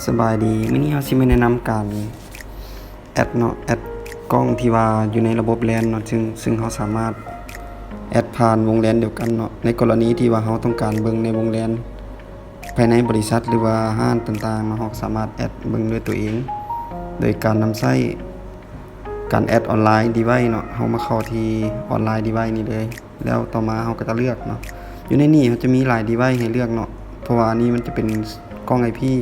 ສະບາຍດີ, ມື້ນີ້ເຮົາຊິມາແນະນຳການແອັດເນາະ, ແອັດກ້ອງທີ່ວ່າຢູ່ໃນລະບົບແລນເນາະ, ຊຶ່ງ ຊຶ່ງເຮົາສາມາດແອັດຜ່ານວົງແລນດຽວກັນເນາະ. ໃນກໍລະນີທີ່ວ່າເຮົາຕ້ອງການເບິ່ງໃນວົງແລນພາຍໃນບໍລິສັດ ຫຼືວ່າຮ້ານຕ່າງໆເນາະ, ເຮົາສາມາດແອັດເບິ່ງດ້ວຍຕົວເອງ ໂດຍການນຳໃຊ້ການແອັດອອນລາຍດີໄວເນາະ. ເຮົາມາເຂົ້າທີ່ອອນລາຍດີໄວນີ້ເລີຍ. ແລ້ວຕໍ່ມາເຮົາກໍຈະເລືອກເນາະ, ຢູ່ໃນນີ້ເຮົາຈະມີຫຼາຍດີໄວໃຫ້ເລືອກເນາະ, ເພາະວ່າອັນນີ້ມັນຈະເປັນກ້ອງໄອພີ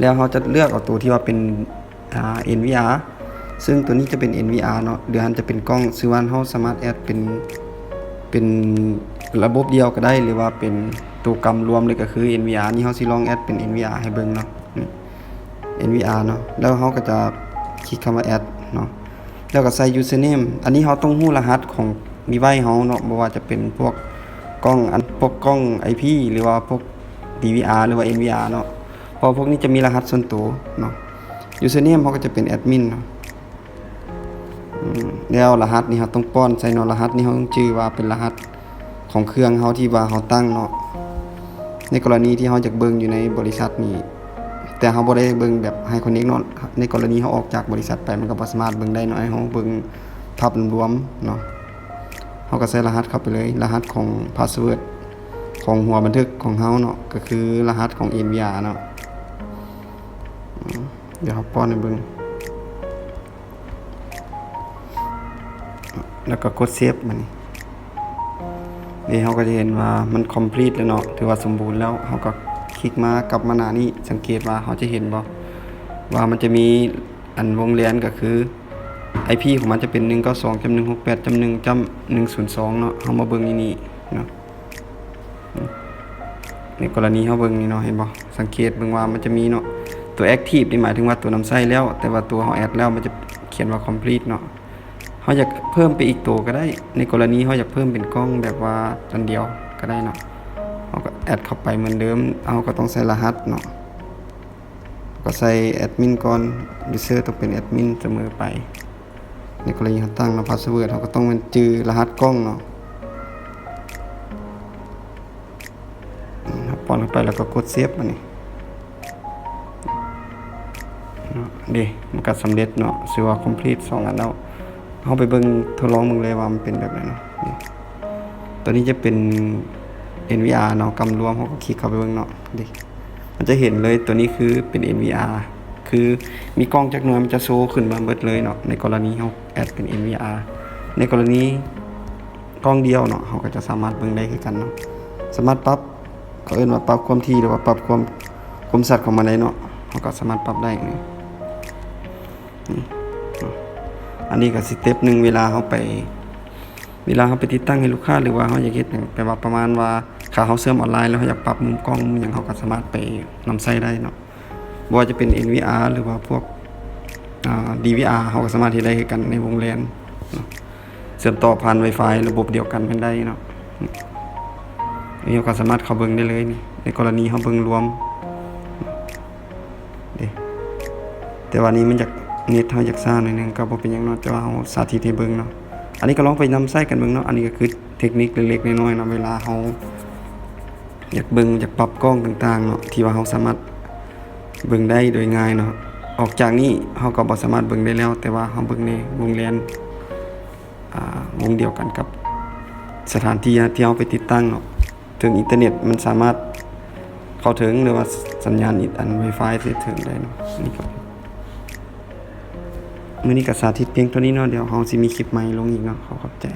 ແລ້ວເຮົາຈະເລືອກເອົາໂຕທີ່ວ່າເປັນ ອ່າ ເອັນວີອາ ຊຶ່ງໂຕນີ້ຈະເປັນເອັນວີອາເນາະ, ຫຼືຫັ້ນຈະເປັນກ້ອງ ຊື່ວ່າເຮົາສາມາດແອັດເປັນ ເປັນລະບົບດຽວກໍໄດ້ ຫຼືວ່າເປັນໂຕກຳລວມເລີຍ ກໍຄືເອັນວີອາ. ນີ້ເຮົາຊິລອງແອັດເປັນເອັນວີອາໃຫ້ເບິ່ງເນາະ, ນີ້ ເອັນວີອາເນາະ, ແລ້ວເຮົາກໍຈະຄລິກຄຳວ່າແອັດເນາະ, ແລ້ວກໍໃສ່ຢູເຊີເນມ. ອັນນີ້ເຮົາຕ້ອງຮູ້ລະຫັດຂອງດີໄວເຮົາເນາະ, ບໍ່ວ່າຈະເປັນພວກກ້ອງ ອັນ ພວກກ້ອງໄອພີ ຫຼືວ່າພວກດີວີອາ ຫຼືວ່າເອັນວີອາເນາະ, ເພາະພວກນີ້ຈະມີລະຫັດສ່ວນໂຕເນາະ. ຢູເຊີເນມເຮົາກໍຈະເປັນແອັດມິນເນາະ, ອືມ ແລ້ວລະຫັດນີ້ເຮົາຕ້ອງປ້ອນໃສ່ເນາະ, ລະຫັດນີ້ເຮົາຕ້ອງຈື່ວ່າເປັນລະຫັດຂອງເຄື່ອງເຮົາທີ່ວ່າເຮົາຕັ້ງເນາະ. ໃນກໍລະນີທີ່ເຮົາຢາກເບິ່ງຢູ່ໃນບໍລິສັດນີ້ ແຕ່ເຮົາບໍ່ໄດ້ເບິ່ງແບບໄຮຄອນເນັກເນາະ, ໃນກໍລະນີເຮົາອອກຈາກບໍລິສັດໄປ ມັນກໍບໍ່ສາມາດເບິ່ງໄດ້ເນາະ, ໃຫ້ເຮົາເບິ່ງພາບລວມເນາະ. ເຮົາກໍໃສ່ລະຫັດເຂົ້າໄປເລີຍ, ລະຫັດຂອງພາສເວີດຂອງຫົວບັນທຶກຂອງເຮົາເນາະ, ກໍຄືລະຫັດຂອງເອັນວີອາເນາະ. ອືມ ດຽວເຮົາປ້ອນໃຫ້ເບິ່ງ ແລ້ວກໍກົດເຊບ. ບາດນີ້ ນີ້ເຮົາກໍຈະເຫັນວ່າມັນຄອມພລີດແລ້ວເນາະ, ຖືວ່າສົມບູນແລ້ວ. ເຮົາກໍຄລິກມາ ກັບມາໜ້ານີ້, ສັງເກດວ່າເຮົາຈະເຫັນບໍ່ວ່າມັນຈະມີອັນວົງແລນ ກໍຄືໄອພີຂອງມັນຈະເປັນ ໜຶ່ງເກົ້າສອງ ຈຸດ ໜຶ່ງຫົກແປດ ຈຸດ ໜຶ່ງ ຈຸດ ໜຶ່ງສູນສອງເນາະ. ເຮົາມາເບິ່ງໃນນີ້ເນາະ, ໃນກໍລະນີເຮົາເບິ່ງນີ້ເນາະ, ເຫັນບໍ່? ສັງເກດເບິ່ງວ່າມັນຈະມີເນາະ ຕົວແອັກທີບນີ້ໝາຍເຖິງວ່າຕົວນຳໃຊ້ແລ້ວ, ແຕ່ວ່າຕົວເຮົາແອັດແລ້ວມັນຈະຂຽນວ່າຄອມພລີດເນາະ. ເຮົາຢາກເພີ່ມໄປອີກໂຕກໍໄດ້, ໃນກໍລະນີເຮົາຢາກເພີ່ມເປັນກ້ອງແບບວ່າອັນດຽວກໍໄດ້ເນາະ. ເຮົາກໍແອັດເຂົ້າໄປເໝືອນເດີມ, ເຮົາກໍຕ້ອງໃສ່ລະຫັດເນາະ, ກໍໃສ່ແອັດມິນກ່ອນ, ຢູເຊີຕ້ອງເປັນແອັດມິນສະເໝີໄປ. ໃນກໍລະນີເຮົາຕັ້ງເນາະ ພາສເວີດ, ເຮົາກໍຕ້ອງແມ່ນຈື່ລະຫັດກ້ອງເນາະ. ອືມ ເຮົາປ້ອນເຂົ້າໄປແລ້ວກໍກົດເຊບ. ບາດນີ້ເນາະ ເດ້ ມັນກໍສຳເລັດເນາະ, ຊື່ວ່າຄອມພລີດສອງອັນແລ້ວ. ເຮົາໄປເບິ່ງ ທົດລອງເບິ່ງເລີຍວ່າມັນເປັນແບບໃດເນາະ. ນີ້ ຕົວນີ້ຈະເປັນເອັນວີອາເນາະ, ກຳລວມ. ເຮົາກໍຄລິກເຂົ້າໄປເບິ່ງເນາະ, ເດ້ ມັນຈະເຫັນເລີຍ, ຕົວນີ້ຄືເປັນເອັນວີອາ ຄືມີກ້ອງຈັກໜ່ວຍ ມັນຈະໂຊຂຶ້ນມາເບິດເລີຍເນາະ. ໃນກໍລະນີເຮົາແອັດເປັນເອັນວີອາ ໃນກໍລະນີກ້ອງດຽວເນາະ, ເຮົາກໍຈະສາມາດເບິ່ງໄດ້ຄືກັນເນາະ. ສາມາດປັບ ເຂົາເອີ້ນວ່າປັບຄວາມຖີ່ ຫຼືວ່າປັບຄວາມຄົມຊັດຂອງມັນໄດ້ເນາະ, ເຮົາກໍສາມາດປັບໄດ້. ນີ້ ນີ້ເນາະ, ອັນນີ້ກໍສະເຕັບໜຶ່ງ ເວລາເຮົາໄປ ເວລາເຮົາໄປຕິດຕັ້ງໃຫ້ລູກຄ້າ ຫຼືວ່າເຮົາຢາກເຮັດຫຍັງ ແບບວ່າປະມານວ່າ ຖ້າເຮົາເຊື່ອມອອນລາຍແລ້ວ ເຮົາຢາກປັບມຸມກ້ອງມຸມຫຍັງ ເຮົາກໍສາມາດໄປນຳໃຊ້ໄດ້ເນາະ. ບໍ່ວ່າຈະເປັນເອັນວີອາ ຫຼືວ່າພວກ ອ່າ ດີວີອາ ເຮົາກໍສາມາດເຮັດໄດ້ຄືກັນໃນວົງແລນເນາະ, ເຊື່ອມຕໍ່ຜ່ານໄວຟາຍລະບົບດຽວກັນແມ່ນໄດ້ເນາະ. ນີ້ເຮົາກໍສາມາດເຂົ້າເບິ່ງໄດ້ເລີຍນີ້ ໃນກໍລະນີເຮົາເບິ່ງລວມເດ້. ແຕ່ວ່ານີ້ມັນຢາກ ເນັດເຮົາຢາກຊ້າໜ້ອຍໜຶ່ງ ກໍບໍ່ເປັນຫຍັງເນາະ, ແຕ່ວ່າເຮົາສາທິດໃຫ້ເບິ່ງເນາະ. ອັນນີ້ກໍລອງໄປນຳໃຊ້ກັນເບິ່ງເນາະ, ອັນນີ້ກໍຄືເທັກນິກເລັກໆນ້ອຍໆເນາະ ເວລາເຮົາ ຢາກເບິ່ງ ຢາກປັບກ້ອງຕ່າງໆເນາະ ທີ່ວ່າເຮົາສາມາດເບິ່ງໄດ້ໂດຍງ່າຍເນາະ. ອອກຈາກນີ້ເຮົາກໍບໍ່ສາມາດເບິ່ງໄດ້ແລ້ວ, ແຕ່ວ່າເຮົາເບິ່ງໃນວົງແລນ ອ່າ ວົງດຽວກັນກັບສະຖານທີ່ທີ່ເຮົາໄປຕິດຕັ້ງເນາະ, ເຖິງອິນເຕີເນັດມັນສາມາດເຂົ້າເຖິງ ຫຼືວ່າສັນຍານອິນ ອັນ ໄວຟາຍຊິເຖິງໄດ້ເນາະ. ນີ້ກໍ ມື້ນີ້ກໍສາທິດພຽງເທົ່ານີ້ເນາະ, ດຽວເຮົາຊິມີຄລິບໃໝ່ລົງອີກເນາະ. ຂໍຂອບໃຈ.